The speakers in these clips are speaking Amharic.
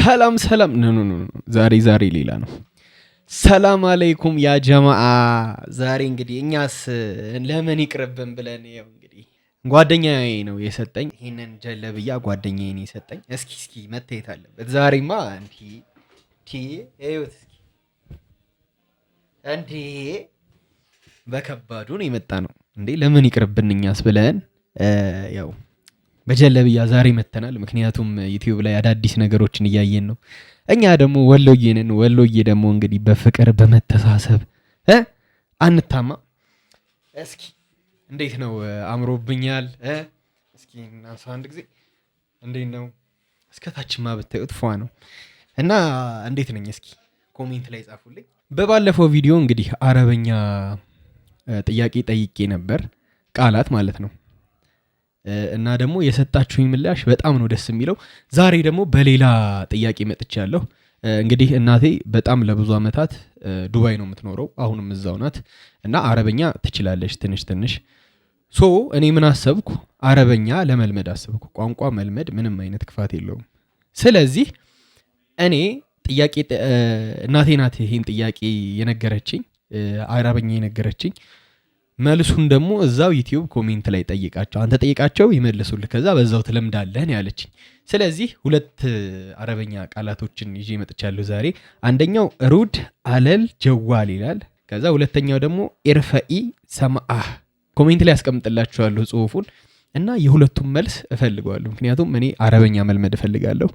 ሰላም ሰላም፣ no no no፣ ዛሬ ዛሬ ሌላ ነው። ሰላም አለይኩም ያ ጀማአ። ዛሬ እንግዲህ እኛስ ለምን ይቅርብን ብለን ያው እንግዲህ ጓደኛዬ ነው የሰጠኝ ይህንን ጀለብያ፣ ጓደኛዬ ነው የሰጠኝ። እስኪ እስኪ መታየት አለበት ዛሬማ። እንዲ እዩት እስኪ፣ እንዴ በከባዱ ነው የመጣ ነው እንዴ። ለምን ይቅርብን እኛስ ብለን ያው በጀለብያ ዛሬ መተናል። ምክንያቱም ዩቲዩብ ላይ አዳዲስ ነገሮችን እያየን ነው። እኛ ደግሞ ወሎዬ ነን። ወሎዬ ደግሞ እንግዲህ በፍቅር በመተሳሰብ አንታማ። እስኪ እንዴት ነው? አምሮብኛል? እስኪ እናንሳ አንድ ጊዜ። እንዴት ነው? እስከ ታችማ ብታዩት ፏ ነው። እና እንዴት ነኝ? እስኪ comment ላይ ጻፉልኝ። በባለፈው ቪዲዮ እንግዲህ አረበኛ ጥያቄ ጠይቄ ነበር፣ ቃላት ማለት ነው። እና ደግሞ የሰጣችሁኝ ምላሽ በጣም ነው ደስ የሚለው። ዛሬ ደግሞ በሌላ ጥያቄ መጥቻለሁ። እንግዲህ እናቴ በጣም ለብዙ ዓመታት ዱባይ ነው የምትኖረው፣ አሁንም እዛው ናት እና አረበኛ ትችላለች ትንሽ ትንሽ። So እኔ ምን አሰብኩ? አረበኛ ለመልመድ አሰብኩ። ቋንቋ መልመድ ምንም አይነት ክፋት የለውም። ስለዚህ እኔ ጥያቄ፣ እናቴ ናት ይሄን ጥያቄ የነገረችኝ፣ አረበኛ የነገረችኝ። መልሱን ደግሞ እዛው ዩቲዩብ comment ላይ ጠይቃቸው፣ አንተ ጠይቃቸው ይመልሱልህ፣ ከዛ በዛው ትለምዳለህ ነው ያለችኝ። ስለዚህ ሁለት አረበኛ ቃላቶችን ይዤ መጥቻለሁ ዛሬ። አንደኛው رد على الجوال ይላል። ከዛ ሁለተኛው ደግሞ ارفعي سماعة። Comment ላይ ያስቀምጥላችኋለሁ ጽሁፉን እና የሁለቱም መልስ እፈልገዋለሁ። ምክንያቱም እኔ አረበኛ መልመድ እፈልጋለሁ።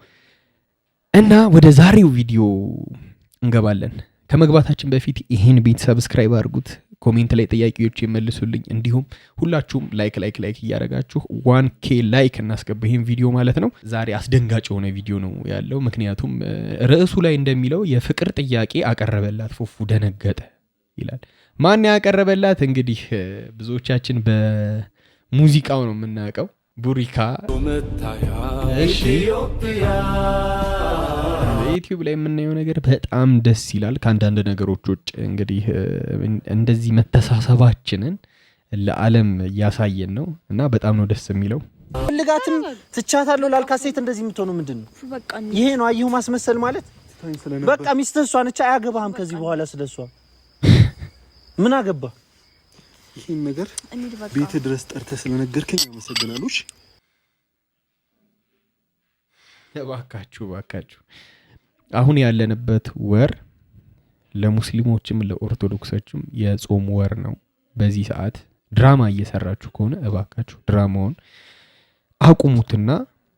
እና ወደ ዛሬው ቪዲዮ እንገባለን። ከመግባታችን በፊት ይህን ቤት subscribe አድርጉት፣ comment ላይ ጥያቄዎች የመልሱልኝ፣ እንዲሁም ሁላችሁም like like like እያደረጋችሁ 1K like እናስገባ ይህን ቪዲዮ ማለት ነው። ዛሬ አስደንጋጭ የሆነ ቪዲዮ ነው ያለው። ምክንያቱም ርዕሱ ላይ እንደሚለው የፍቅር ጥያቄ አቀረበላት ፉፉ ደነገጠ ይላል። ማን ያቀረበላት? እንግዲህ ብዙዎቻችን በሙዚቃው ነው የምናውቀው። ቡሪካ። እሺ፣ ዩቲዩብ ላይ የምናየው ነገር በጣም ደስ ይላል። ከአንዳንድ ነገሮች ውጭ እንግዲህ እንደዚህ መተሳሰባችንን ለዓለም እያሳየን ነው እና በጣም ነው ደስ የሚለው። ፈልጋትም ትቻታለሁ ላልካት ሴት እንደዚህ የምትሆነው ምንድን ነው? ይሄ ነው አየሁ ማስመሰል ማለት። በቃ ሚስትህ እሷ ነች፣ አያገባህም ከዚህ በኋላ ስለሷ ምን አገባ? ይህን ነገር ቤት ድረስ ጠርተህ ስለነገርከኝ አመሰግናለሁ። እባካችሁ እባካችሁ፣ አሁን ያለንበት ወር ለሙስሊሞችም ለኦርቶዶክሶችም የጾም ወር ነው። በዚህ ሰዓት ድራማ እየሰራችሁ ከሆነ እባካችሁ ድራማውን አቁሙትና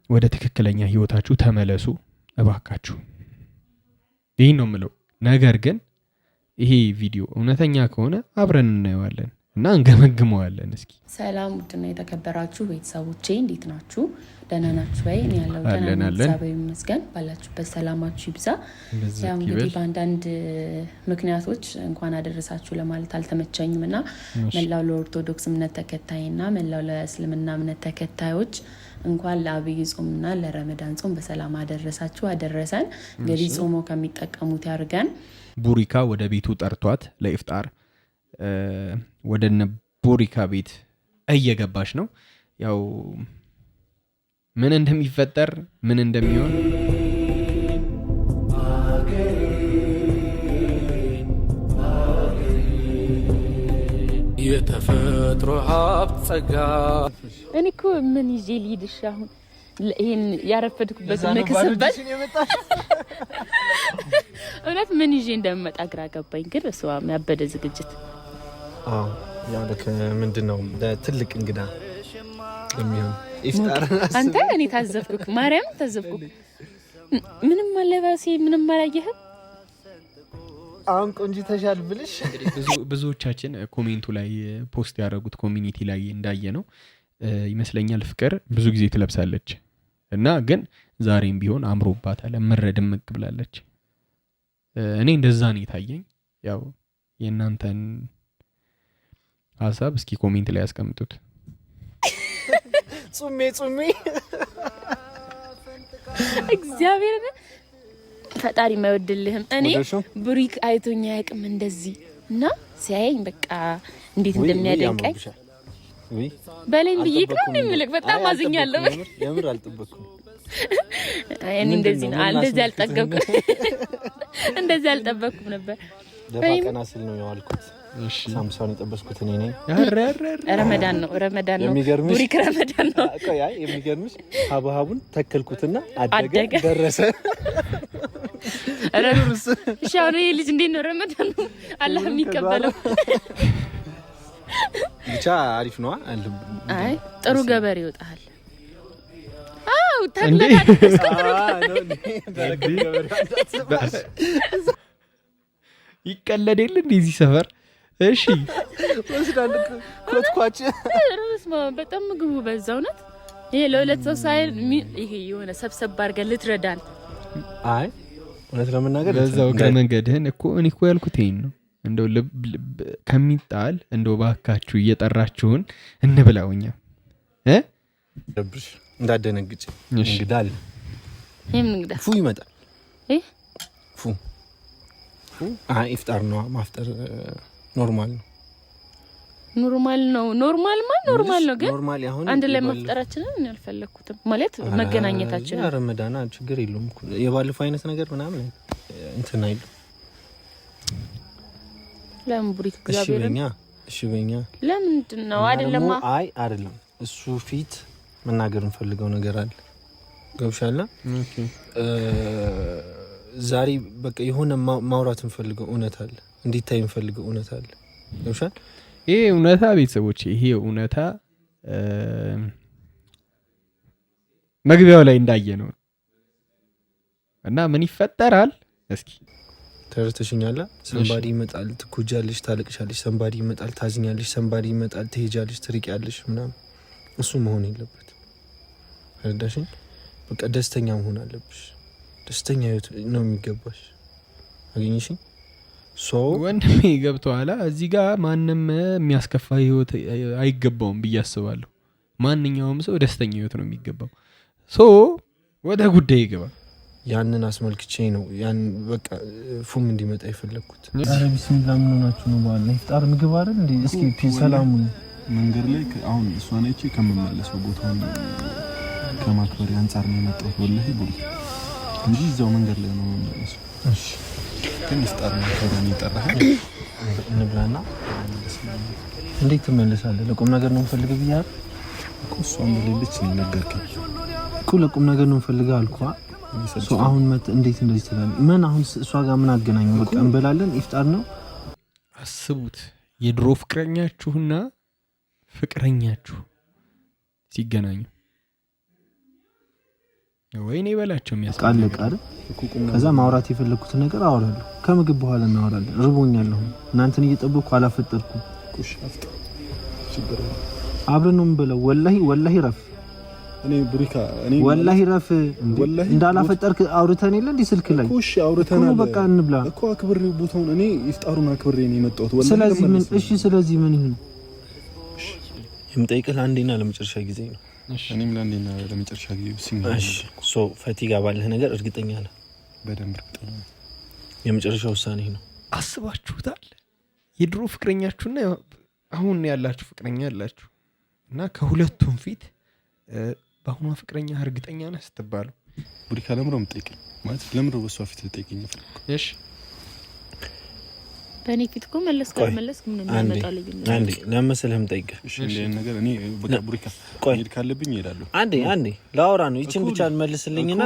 ወደ ትክክለኛ ህይወታችሁ ተመለሱ። እባካችሁ ይህን ነው የምለው። ነገር ግን ይሄ ቪዲዮ እውነተኛ ከሆነ አብረን እናየዋለን እና እንገመግመዋለን። እስኪ ሰላም ውድና የተከበራችሁ ቤተሰቦቼ እንዴት ናችሁ? ደህና ናችሁ ወይ? እኔ ያለው ደህና አለን ነኝ፣ አለን። እግዚአብሔር ይመስገን። ባላችሁበት ሰላማችሁ ይብዛ። በዚህ ያው እንግዲህ ይበል። በአንዳንድ ምክንያቶች እንኳን አደረሳችሁ ለማለት አልተመቸኝም እና መላው ለኦርቶዶክስ እምነት ተከታይና መላው ለእስልምና እምነት ተከታዮች እንኳን ለአብይ ጾምና ለረመዳን ጾም በሰላም አደረሳችሁ አደረሰን። እንግዲህ ጾሞ ከሚጠቀሙት ያድርገን። ቡሪካ ወደ ቤቱ ጠርቷት ለኢፍጣር ወደ እነ ቡሪካ ቤት እየገባች ነው። ያው ምን እንደሚፈጠር ምን እንደሚሆን የተፈጥሮ ሀብት ጸጋ። እኔ እኮ ምን ይዤ ልሂድ? እሺ አሁን ይሄን ያረፈድኩበት መክስበት እውነት ምን ይዤ እንደምመጣ ግራ ገባኝ። ግን እሷ ያበደ ዝግጅት። አዎ፣ ያው ልክ ምንድን ነው ለትልቅ እንግዳ የሚሆን ኢፍጣር። አንተ እኔ ታዘብኩክ፣ ማርያም ታዘብኩክ። ምንም አለባሴ ምንም አላየህም። አሁን ቆንጆ ተሻል ብልሽ እንግዲህ ብዙዎቻችን comment ኡ ላይ post ያደረጉት community ላይ እንዳየ ነው ይመስለኛል ፍቅር ብዙ ጊዜ ትለብሳለች እና ግን ዛሬም ቢሆን አምሮባታል፣ እምር ድምቅ ብላለች። እኔ እንደዛ ነው የታየኝ። ያው የእናንተን ሀሳብ እስኪ comment ላይ ያስቀምጡት። ጹሜ ጹሜ። እግዚአብሔር ፈጣሪ የማይወድልህም። እኔ ወደድሽው? ብሪክ አይቶኝ አያውቅም እንደዚህ እና ሲያየኝ በቃ እንዴት እንደሚያደንቀኝ ውይ በላይም ብዬ ነው አልጠበቅኩም። የምልህ። በጣም አይ፣ አዝኛለሁ። አልጠበቅኩም፣ የምር አልጠበቅኩም። እኔ እንደዚህ ነው እንደዚህ አልጠገብኩም፣ እንደዚህ አልጠበቅኩም ነበር። ደፋ ቀና ስል ነው የዋልኩት። ሳምሳውን የጠበስኩት እኔ ነኝ። ረመዳን ነው ረመዳን ነው ቡሪክ ረመዳን ነው። የሚገርምሽ ሀብሀቡን ተከልኩትና አደገ ደረሰ። እሺ አሁን ይሄ ልጅ እንዴት ነው ረመዳን ነው አላህ የሚቀበለው? ብቻ አሪፍ ነው። አይ ጥሩ ገበሬ ይወጣል። አው ተክለታል። ይቀለድ የለ እንዴ እዚህ ሰፈር? እሺ ወስዳል ኮትኳች በጣም ምግቡ በዛ። እውነት ይሄ ለሁለት ሰው ሳይል ይሄ የሆነ ሰብሰብ አድርገን ልትረዳን። አይ እውነት ለመናገር በዛው እግረ መንገድህን እኮ እኔ እኮ ያልኩት ይሄን ነው። እንደው ከሚጣል እንደው ባካችሁ እየጠራችሁን እንብላው እኛ ደብርሽ እንዳደነግጭ እንግዳ አለ። ይሄም እንግዳ ፉ ይመጣል። ፉ አይ ኢፍጣር ነው ማፍጠር normal ነው። normal ነው። normal ማ normal ነው፣ ግን አንድ ላይ መፍጠራችንን እኔ አልፈለኩትም። ማለት መገናኘታችንን ረመዳና ችግር የለውም እኮ የባለፈው አይነት ነገር ምናምን እንትን አይልም። ለምን ቡሪክ እግዚአብሔርን እሺ በኛ ለምንድን ነው አይደለም? አይ አይደለም፣ እሱ ፊት መናገር እንፈልገው ነገር አለ። ገብሻላ? okay ዛሬ በቃ የሆነ ማውራት እንፈልገው እውነት አለ፣ እንዲታይ እንፈልገው እውነት አለ። ገብሻል? ይሄ እውነታ ቤተሰቦች፣ ይሄ እውነታ መግቢያው ላይ እንዳየ ነው እና ምን ይፈጠራል እስኪ ተረድተሽኛል? somebody ይመጣል፣ ትጎጃለሽ፣ ታለቅሻለሽ። somebody ይመጣል፣ ታዝኛለሽ። somebody ይመጣል፣ ትሄጃለሽ፣ ትርቂያለሽ ምናምን። እሱ መሆን የለበት። ረዳሽኝ? በቃ ደስተኛ መሆን አለብሽ። ደስተኛ ህይወት ነው የሚገባሽ። አገኘሽኝ? ወንድሜ ገብቶሃል? እዚህ ጋር ማንም የሚያስከፋ ህይወት አይገባውም ብዬ አስባለሁ። ማንኛውም ሰው ደስተኛ ህይወት ነው የሚገባው። so ወደ ጉዳይ ይገባ። ያንን አስመልክቼ ነው ያን በቃ ፉም እንዲመጣ የፈለግኩት። ኧረ ቢስሚላ ምን ሆናችሁ ነው? በዓል ኢፍጣር ምግብ አይደል እንዴ? እስኪ ሰላሙን መንገድ ላይ አሁን እሷን አይቼ ከምመለሰው ቦታውን ከማክበር አንጻር ነው የመጣሁት ወላሂ ቡሪ እንጂ እዛው መንገድ ላይ ነው የምመለሰው። እሺ ግን ኢፍጣር ማክበር ነው የጠራኸኝ። እንብላና እንዴት ትመለሳለህ? ለቁም ነገር ነው የምፈልገው ብያለሁ እኮ እሷ እንደሌለች ነው የነገርከኝ እኮ። ለቁም ነገር ነው የምፈልገው አልኩህ። አሁን እንዴት እንደዚህ ትላለህ? ምን አሁን እሷ ጋር ምን አገናኘው? በቃ እንበላለን፣ ኢፍጣር ነው። አስቡት የድሮ ፍቅረኛችሁና ፍቅረኛችሁ ሲገናኙ ወይኔ በላቸው የሚያስቃልቅ አይደል? ከዛ ማውራት የፈለኩትን ነገር አወራለሁ። ከምግብ በኋላ እናወራለን። ርቦኛል። አሁን እናንተን እየጠበቅኩ አላፈጠርኩም። አብረን ነው የምንበላው። ወላሂ ወላሂ ረፍ እኔ ቡሪካ እኔ ወላሂ ረፍ እንዳላፈጠርክ አውርተን የለ እንዴ ስልክ ላይ እኮ። እሺ አውርተናል። በቃ እንብላ እኮ አክብሬ ቦታውን እኔ ኢፍጣሩን አክብሬ ነው የመጣሁት። ወላሂ ስለዚህ ምን እሺ፣ ስለዚህ ምን ይሁን የምጠይቅህ ለአንዴና ለመጨረሻ ጊዜ ነው። እኔም ለአንዴና ለመጨረሻ ጊዜ ብስኝ። እሺ so ፈቲ ጋር ባለህ ነገር እርግጠኛ ነህ? በደንብ እርግጠኛ ነኝ። የመጨረሻ ውሳኔ ነው። አስባችሁታል? የድሮ ፍቅረኛችሁና አሁን ያላችሁ ፍቅረኛ ያላችሁ እና ከሁለቱም ፊት በአሁኗ ፍቅረኛ እርግጠኛ ነህ ስትባሉ ቡሪካ ለምሮ የምጠይቀኝ ማለት ለምሮ በሷ ፊት ልጠይቀኝ ፈለኩ። እሺ በእኔ ፊት እኮ መለስኩ አልመለስኩ ምንም የሚያመጣው ልዩነት አንዴ ለመሰለህ የምጠይቅህ። እሺ እንደ ነገር እኔ በቃ ቡሪካ ሄድ ካለብኝ እሄዳለሁ። አንዴ አንዴ ላወራ ነው። ይችን ብቻ መልስልኝና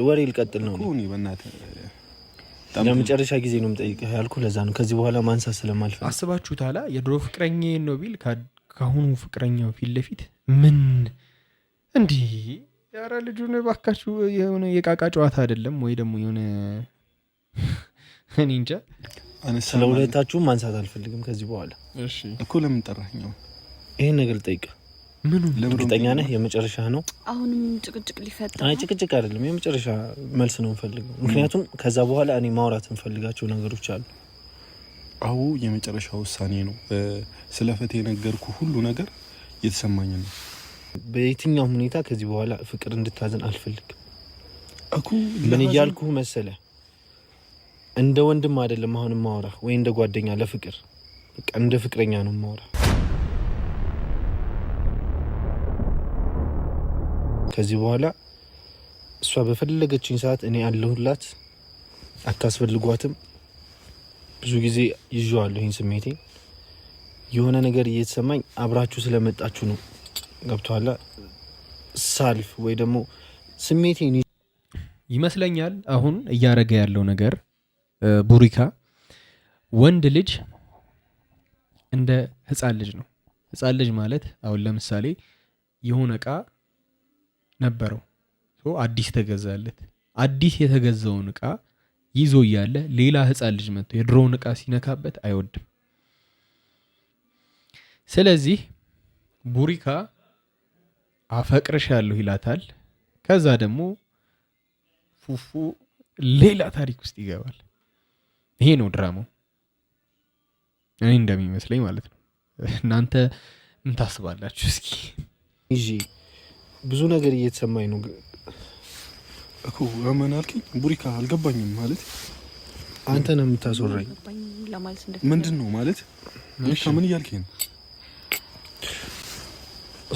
ወሬ ልቀጥል ነው እኮ እኔ በእናትህ ለመጨረሻ ጊዜ ነው የምጠይቅህ ያልኩህ ለዛ ነው። ከዚህ በኋላ ማንሳት ስለማልፈልግ። አስባችሁታል? የድሮ ፍቅረኛዬን ነው ቢል ከአሁኑ ፍቅረኛው ፊት ለፊት ምን እንዲህ ኧረ ልጁን እባካችሁ የሆነ የቃቃ ጨዋታ አይደለም ወይ ደግሞ የሆነ እኔ እንጃ። ስለ ሁለታችሁም ማንሳት አልፈልግም ከዚህ በኋላ። እሺ እኮ ለምን ጠራኸኝ? ይሄን ነገር ልጠይቅህ። ምኑ እርግጠኛ ነህ የመጨረሻ ነው? አሁንም ጭቅጭቅ ሊፈጠር? አይ ጭቅጭቅ አይደለም፣ የመጨረሻ መልስ ነው የምፈልገው። ምክንያቱም ከዛ በኋላ እኔ ማውራት የምፈልጋቸው ነገሮች አሉ። አዎ የመጨረሻ ውሳኔ ነው። ስለ ፈቴ የነገርኩህ ሁሉ ነገር የተሰማኝ ነው። በየትኛውም ሁኔታ ከዚህ በኋላ ፍቅር እንድታዘን አልፈልግም። ምን እያልኩህ መሰለህ? እንደ ወንድም አይደለም አሁን የማወራህ ወይ እንደ ጓደኛ ለፍቅር በቃ እንደ ፍቅረኛ ነው የማወራህ። ከዚህ በኋላ እሷ በፈለገችኝ ሰዓት እኔ አለሁላት። አታስፈልጓትም። ብዙ ጊዜ ይዤዋለሁ ይህን ስሜቴ። የሆነ ነገር እየተሰማኝ አብራችሁ ስለመጣችሁ ነው። ገብቶሃል? ሳልፍ ወይ ደግሞ ስሜቴ ይመስለኛል አሁን እያደረገ ያለው ነገር ቡሪካ ወንድ ልጅ እንደ ህፃን ልጅ ነው። ህፃን ልጅ ማለት አሁን ለምሳሌ የሆነ እቃ ነበረው፣ አዲስ ተገዛለት። አዲስ የተገዛውን እቃ ይዞ እያለ ሌላ ህፃን ልጅ መጥቶ የድሮውን እቃ ሲነካበት አይወድም። ስለዚህ ቡሪካ አፈቅርሻለሁ ይላታል። ከዛ ደግሞ ፉፉ ሌላ ታሪክ ውስጥ ይገባል። ይሄ ነው ድራማው፣ እኔ እንደሚመስለኝ ማለት ነው። እናንተ ምን ታስባላችሁ? እስኪ ይዤ ብዙ ነገር እየተሰማኝ ነው እኮ። ምን አልከኝ ቡሪካ? አልገባኝም። ማለት አንተ ነው የምታስወራኝ። ምንድን ነው ማለት ቡሪካ? ምን እያልከኝ ነው?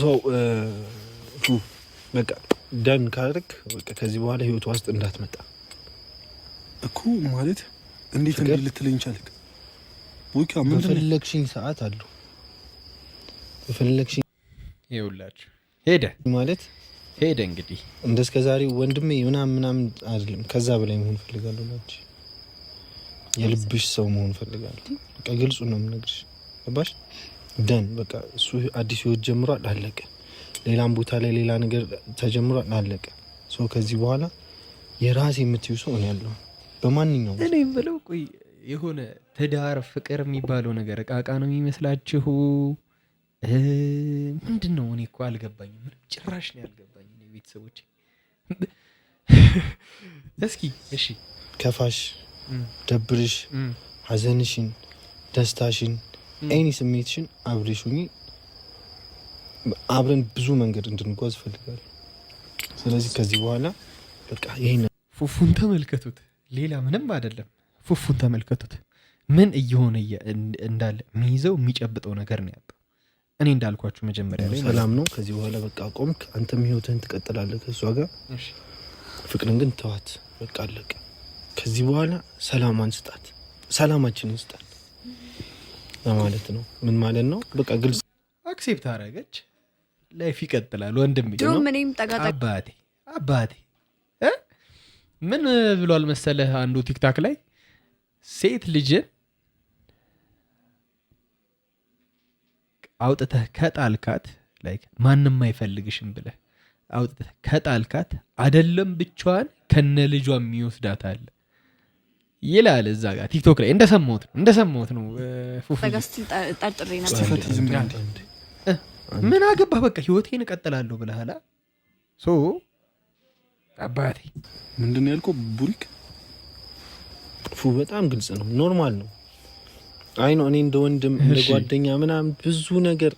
ሰው በቃ done ካደረግ በቃ ከዚህ በኋላ ህይወቷ ውስጥ እንዳትመጣ። እኮ ማለት እንዴት እንዴት ልትለኝ ቻልክ? ቡሪካ ምንድን ነው? በፈለግሽኝ ሰዓት አሉ በፈለግሽኝ ይኸውላችሁ ሄደ ማለት ሄደ እንግዲህ እንደ እስከ ዛሬ ወንድሜ ምናምን ምናምን አይደለም፣ ከዛ በላይ መሆን እፈልጋለሁ። ላንቺ የልብሽ ሰው መሆን እፈልጋለሁ። በቃ ግልጹ ነው የምነግርሽ። ገባሽ? done በቃ እሱ አዲስ ህይወት ጀምሯል፣ አለቀ። ሌላም ቦታ ላይ ሌላ ነገር ተጀምሯል፣ አለቀ። ሰው ከዚህ በኋላ የራሴ የምትዩ ሰው እኔ ያለሁ በማንኛውም እኔ ብለው ቆይ የሆነ ትዳር ፍቅር የሚባለው ነገር እቃ እቃ ነው የሚመስላችሁ? ምንድን ነው? እኔ እኮ አልገባኝም። ምንም ጭራሽ ነው ያልገባኝ። እኔ ቤተሰቦች እስኪ እሺ ከፋሽ፣ ደብርሽ፣ ሀዘንሽን፣ ደስታሽን፣ any ስሜትሽን አብሬሽ ሁኚ። አብረን ብዙ መንገድ እንድንጓዝ እፈልጋለሁ። ስለዚህ ከዚህ በኋላ በቃ ይሄን ፉፉን ተመልከቱት። ሌላ ምንም አይደለም። ፉፉን ተመልከቱት፣ ምን እየሆነ እንዳለ የሚይዘው የሚጨብጠው ነገር ነው ያጣው። እኔ እንዳልኳችሁ መጀመሪያ ላይ ሰላም ነው። ከዚህ በኋላ በቃ ቆምክ፣ አንተም ህይወትህን ትቀጥላለህ ከእሷ ጋር። ፍቅርን ግን ተዋት፣ በቃ አለቀ። ከዚህ በኋላ ሰላሟን ስጣት፣ ሰላማችንን ስጣት ለማለት ነው። ምን ማለት ነው? በቃ ግልጽ accept አደረገች። life ይቀጥላል ወንድሜ። ድሮም እኔም ጠጋ ጠጋ አባቴ አባቴ ምን ብሏል መሰለህ አንዱ TikTok ላይ፣ ሴት ልጅን አውጥተህ ከጣልካት፣ like ማንም አይፈልግሽም ብለህ አውጥተህ ከጣልካት አደለም ብቻዋን ከነ ልጇ የሚወስዳት አለ ይላል። እዛ ጋር TikTok ላይ እንደሰማሁት ነው ፉፉ። ጠጋ ስትል ጠርጥሬ እስቲ ነበር። ፈቲ ዝም ብለህ አንዴ። ምን አገባህ? በቃ ህይወቴን እቀጥላለሁ ብለሃል። So አባቴ ምንድን ነው ያልከው ቡሪክ? ፉ በጣም ግልጽ ነው፣ normal ነው። አይ ነው እኔ እንደ ወንድም እንደ ጓደኛ ምናምን ብዙ ነገር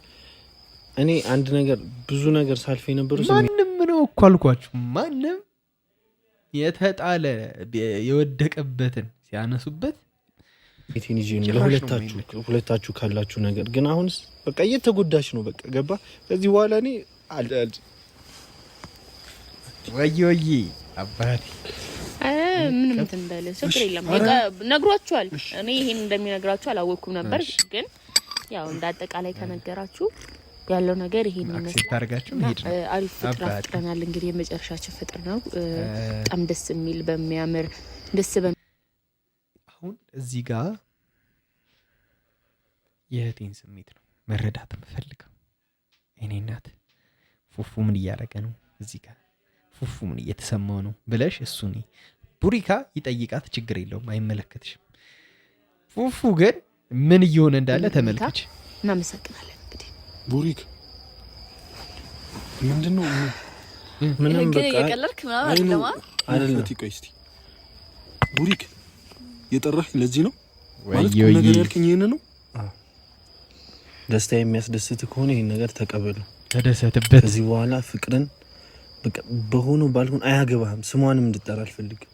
እኔ አንድ ነገር ብዙ ነገር ሳልፍ የነበረው ማንም ነው እኮ አልኳችሁ። ማንም የተጣለ የወደቀበትን ሲያነሱበት ስሜቴን ይዤ ነው ጭራሽ ነው ለሁለታችሁ የማይመቸው። ሁለታችሁ ካላችሁ ነገር ግን አሁንስ በቃ እየተጎዳሽ ነው። በቃ ገባ። ከዚህ በኋላ እኔ ወይ ወይ አባቴ። ኧረ ምንም እንትን በል ችግር የለም። በቃ ነግሯችኋል። እኔ ይሄን እንደሚነግራችሁ አላወቅኩም ነበር፣ ግን ያው እንደ አጠቃላይ ከነገራችሁ ያለው ነገር ይሄን accept ይመስላል። አድርጋችሁ እና መሄድ ነው። አሪፍ ፍቅር አባቴ። አፍጥረናል። እንግዲህ የመጨረሻችን ፍቅር ነው። በጣም ደስ የሚል በሚያምር ደስ አሁን እዚህ ጋር የእህቴን ስሜት ነው መረዳት የምፈልገው። እኔ እናት ፉፉ ምን እያደረገ ነው እዚህ ጋር፣ ፉፉ ምን እየተሰማው ነው ብለሽ እሱን ቡሪካ ይጠይቃት፣ ችግር የለውም አይመለከትሽም። ፉፉ ግን ምን እየሆነ እንዳለ ተመልከች። እናመሰግናለን። እንግዲህ ቡሪክ ምንድን ነው? ምንም ግን በቃ እየቀለድክ ምናምን አይ ነው አይደለማ። አይደለም። ፈቲ ቆይ እስቲ ቡሪክ የጠራህ ለዚህ ነው ማለት ወይዬ ቁም ነገር ያልከኝ ይሄን ነው? ደስታ የሚያስደስት ከሆነ ይሄን ነገር ተቀበሉ። ተደሰትበት። ከዚህ በኋላ ፍቅርን በቃ በሆነ ባልሆን አያገባህም። ስሟንም እንድጠራ አልፈልግም።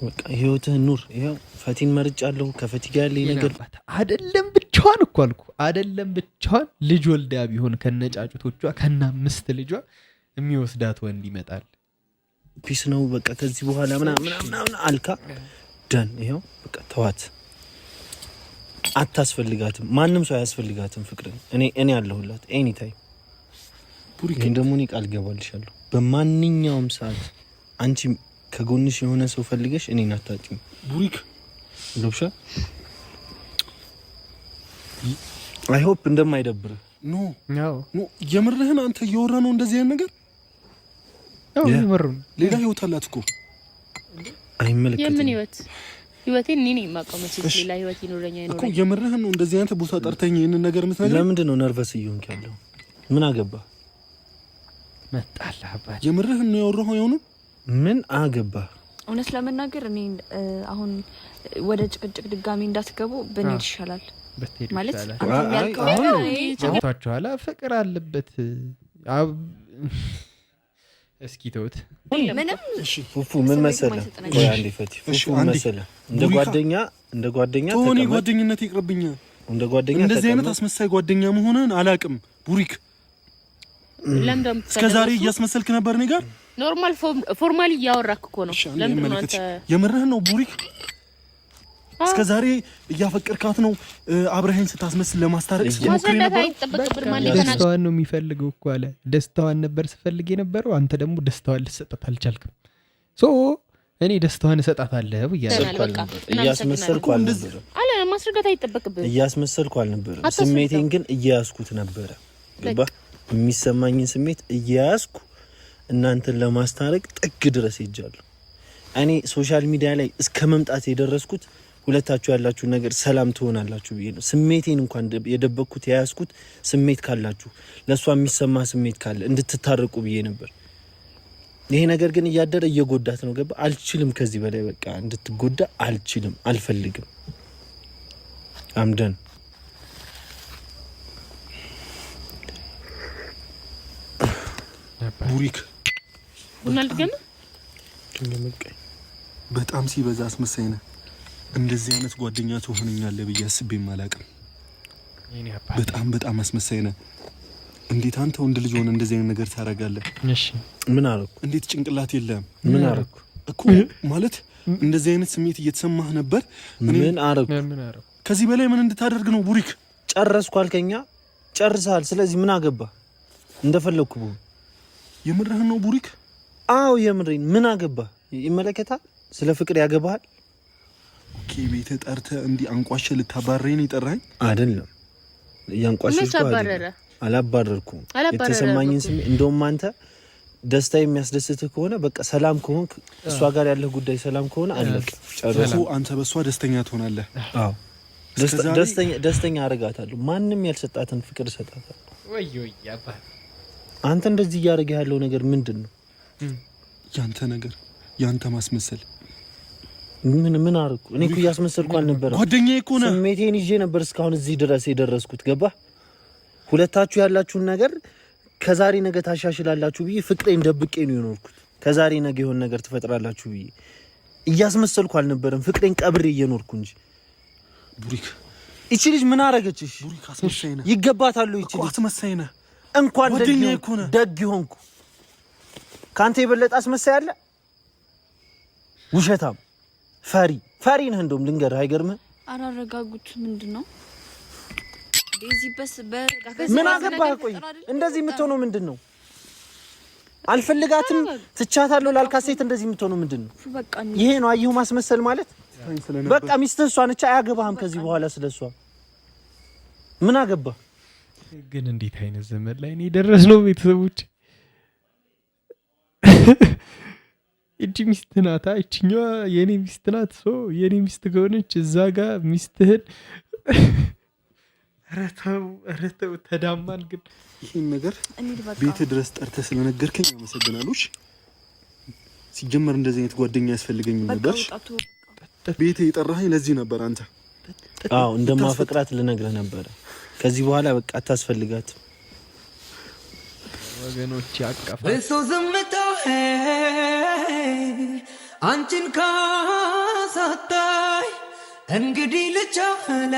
በቃ ህይወትህን ኑር። ይኸው ፈቲን መርጫለሁ። ከፈቲ ጋር ያለኝ ነገር የናባት አይደለም ብቻዋን እኮ አልኩ፣ አይደለም ብቻዋን ልጅ ወልዳ ቢሆን ከነጫጩቶቿ ከነ አምስት ልጇ የሚወስዳት ወንድ ይመጣል። Peace ነው በቃ ከዚህ በኋላ ምናምን ምናምን አልካ done። ይኸው በቃ ተዋት፣ አታስፈልጋትም። ማንም ሰው አያስፈልጋትም። ፍቅርን እኔ አለሁላት anytime። ይህን ደግሞ እኔ ቃል ገባልሻለሁ። በማንኛውም ሰዓት አንቺ ከጎንሽ የሆነ ሰው ፈልገሽ እኔን አታጪም። ቡሪክ ገብሻል? I hope እንደማይደብር። No, no፣ የምርህን አንተ እያወራ ነው እንደዚህ አይነት ነገር? ሌላ ህይወት አላት እኮ። አይመለከትም። የምን ህይወት? ህይወቴን እኔ ነኝ የማውቀው። መቼስ ሌላ ህይወት ይኖረኛ እኮ ይኖረኛ። የምርህን ነው እንደዚህ አይነት ቦታ ጠርተኝ ይህንን ነገር የምትነግረኝ? ለምንድን ነው nervous እየሆንክ ያለው? ምን አገባ? መጣልህ አባት። የምርህን ነው ያወራኸው? የሆነ ምን አገባ? እውነት ለመናገር እኔ አሁን ወደ ጭቅጭቅ ድጋሚ እንዳትገቡ ብንሄድ ይሻላል። ብትሄዱ ማለት ይሻላል። አንተ ያልከው ገብቷችኋል? ፍቅር አለበት። እስኪ ተውት። ምንም ፉፉ ምን መሰለህ? ቆይ አንዴ ፈቲ። ፉፉ ምን መሰለህ? እንደ ጓደኛ እንደ ጓደኛ ተወው፣ እኔ ተቀመጥ። ጓደኝነት ይቅርብኝ። እንደ ጓደኛ እንደዚህ አይነት ተቀመጥ። አስመሳይ ጓደኛ መሆንህን አላውቅም ቡሪክ። ለምን ደግሞ እስከ ዛሬ እያስመሰልክ ነበር እኔ ጋር። Normal formally እያወራክ እኮ ነው። ለምንድን ነው አንተ የምርህን ነው ቡሪክ? እስከ ዛሬ እያፈቀርካት ነው አብረኸኝ ስታስመስል ለማስታረቅ ስትሞክር ማስረዳት የነበረው? አይጠበቅብንም። አንዴ ተናግረህ ደስታዋን ነው የሚፈልገው እኮ አለ። ደስታዋን ነበር ስፈልግ የነበረው፣ አንተ ደግሞ ደስታዋን ልትሰጣት አልቻልክም። So እኔ ደስታዋን እሰጣታለሁ እያለ በቃ እያስመሰልኩ አልነበረም። አለ ማስረዳት አይጠበቅብህም። እያስመሰልኩ አልነበረም። አታስረዳው። ስሜቴን ግን እየያዝኩት ነበረ። ገባ? የሚሰማኝን ስሜት እየያዝኩ እናንተን ለማስታረቅ ጥግ ድረስ ሄጃለሁ። እኔ social media ላይ እስከ መምጣት የደረስኩት ሁለታችሁ ያላችሁ ነገር ሰላም ትሆናላችሁ ብዬ ነው። ስሜቴን እንኳን የደበቅኩት የያዝኩት ስሜት ካላችሁ ለእሷ የሚሰማ ስሜት ካለ እንድትታረቁ ብዬ ነበር። ይሄ ነገር ግን እያደረ እየጎዳት ነው። ገባ? አልችልም፣ ከዚህ በላይ በቃ እንድትጎዳ አልችልም፣ አልፈልግም። I'm done። ቡሪክ ቡና ልድገም። በጣም ሲበዛ አስመሳይ ነህ። እንደዚህ አይነት ጓደኛ ትሆነኛለህ ብዬ አስቤም አላውቅም። በጣም በጣም አስመሳይ ነህ። እንዴት አንተ ወንድ ልጅ ሆነ እንደዚህ አይነት ነገር ታደርጋለህ? እሺ ምን አደረኩ? እንዴት ጭንቅላት የለህም? ምን አደረኩ እኮ ማለት እንደዚህ አይነት ስሜት እየተሰማህ ነበር። ምን አደረኩ? ከዚህ በላይ ምን እንድታደርግ ነው ቡሪክ? ጨረስኩ አልከኛ፣ ጨርሰሃል። ስለዚህ ምን አገባ? እንደፈለግኩ ብሆን። የምርህን ነው ቡሪክ? አዎ የምሬን። ምን አገባ? ይመለከታል? ስለ ፍቅር ያገባሃል? Okay፣ ቤትህ ጠርተህ እንዲህ አንቋሸህ ልታባረኝ ነው የጠራኸኝ? አይደለም፣ እያንቋሸሽኩ መች አባረረ? አላባረርኩም። አላባረረም የተሰማኝን እኮ። ስሜት እንደውም አንተ ደስታ የሚያስደስትህ ከሆነ በቃ ሰላም ከሆንክ እሷ ጋር ያለህ ጉዳይ ሰላም ከሆነ አለቀ፣ ጨረስኩ። እኮ አንተ በእሷ ደስተኛ ትሆናለህ። አዎ ደስተኛ አደርጋታለሁ። ማንም ያልሰጣትን ፍቅር እሰጣታለሁ። ወይ ወይ አባት። አንተ እንደዚህ እያደረገ ያለው ነገር ምንድን ነው? ያንተ ነገር፣ ያንተ ማስመሰል። ምን ምን አደረኩ? እኔ እኮ እያስመሰልኩ አልነበረም። ጓደኛዬ እኮ ነህ። ስሜቴን ይዤ ነበር እስካሁን እዚህ ድረስ የደረስኩት። ገባ? ሁለታችሁ ያላችሁን ነገር ከዛሬ ነገ ታሻሽላላችሁ ብዬ ፍቅሬን ደብቄ ነው የኖርኩት። ከዛሬ ነገ የሆነ ነገር ትፈጥራላችሁ ብዬ እያስመሰልኩ አልነበረም። ፍቅሬን ቀብሬ እየኖርኩ እንጂ። ቡሪክ፣ ይቺ ልጅ ምን አረገችሽ? ቡሪክ አስመሳይ ነህ። ይገባታል። ይቺ ልጅ አስመሳይ ነህ። እንኳን ደግ ጓደኛዬ ሆንኩ እኮ ነህ። ደግ ሆንኩ። ከአንተ የበለጠ አስመሳይ አለ? ውሸታም፣ ፈሪ ፈሪ ነህ። እንደውም ልንገርህ፣ አይገርምህም? አራረጋጉት ምንድን ነው እንደዚህ በስ ምን አገባህ? ቆይ እንደዚህ የምትሆነው ምንድን ነው? አልፈልጋትም ትቻታለሁ ላልካት ሴት እንደዚህ የምትሆነው ምንድን ነው? በቃ ይሄ ነው አየሁ ማስመሰል ማለት። በቃ ሚስትህ እሷ ነች፣ አያገባህም ከዚህ በኋላ ስለሷ። ምን አገባህ? ግን እንዴት አይነት ዘመን ላይ ነው የደረስነው? ቤተሰቦች፣ እቺ ሚስት ናታ፣ እችኛዋ የኔ ሚስት ናት። So የኔ ሚስት ከሆነች እዛ ጋ ሚስትህን ኧረ ተው፣ ኧረ ተው፣ ተዳማን ግን። ይህን ነገር እንሂድ በቃ። ቤት ድረስ ጠርተህ ስለነገርከኝ አመሰግናለሁ። እሺ? ሲጀመር እንደዚህ አይነት ጓደኛ ያስፈልገኝም በቃ ነበር። ውጣቱ። ቤት የጠራኸኝ ለዚህ ነበር አንተ። አዎ እንደማፈቅራት ልነግርህ ነበረ። ከዚህ በኋላ በቃ አታስፈልጋትም። ወገኖች ያቀፋ በሰው ዝምታ አንቺን ካሳጣኝ እንግዲህ ልቻለ።